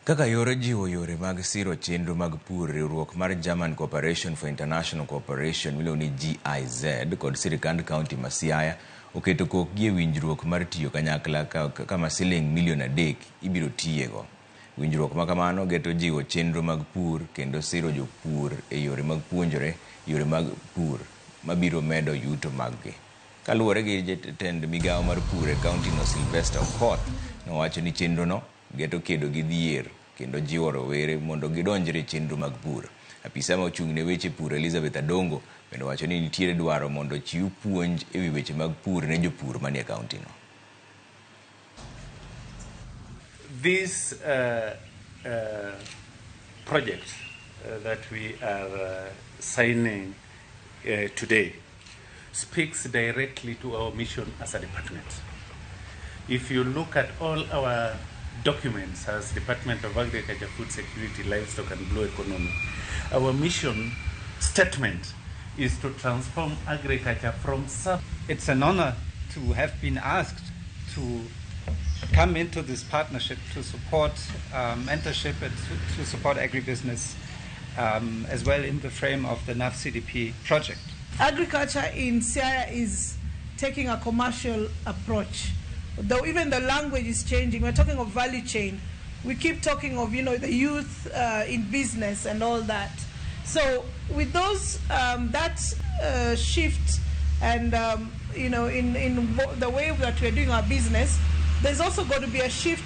Kaka yor jiwo yore mag siro chenro mag pur, riwruok mar German Cooperation for International Cooperation miluongo ni GIZ kod sirkand kaunti ma Siaya oketo kokgi e winjruok mar tiyo kanyakla kama siling milion 3 ibiro tiyego. Winjruok ma kamano geto jiwo chenro mag pur kendo siro jopur e yore mag puonjore yore mag pur mabiro medo yuto maggi. Kaluwore gi jatend migawo mar pur e kaunti no Sylvester Okoth nowacho ni chenrono geto kedo gi dhier kendo jiwo rowere mondo gidonjre e chenro mag pur. Apisa ma ochung' ne weche pur Elizabeth Adongo bende owacho ni nitiere dwaro mondo ochiw puonj e wi weche mag pur ne jopur manie kaunti no. This project that we are signing today speaks directly to our mission as a department. If you look at all our documents as Department of Agriculture, Food Security, Livestock and Blue Economy, our mission statement is to transform agriculture from sub. It's an honor to have been asked to come into this partnership to support mentorship and to support agribusiness as well in the frame of the NAVCDP project. Agriculture in Siaya is taking a commercial approach. Though even the language is changing, we're talking of value chain. We keep talking of, the youth in business and all that. So with those, that shift and, in the way that we're doing our business, there's also got to be a shift.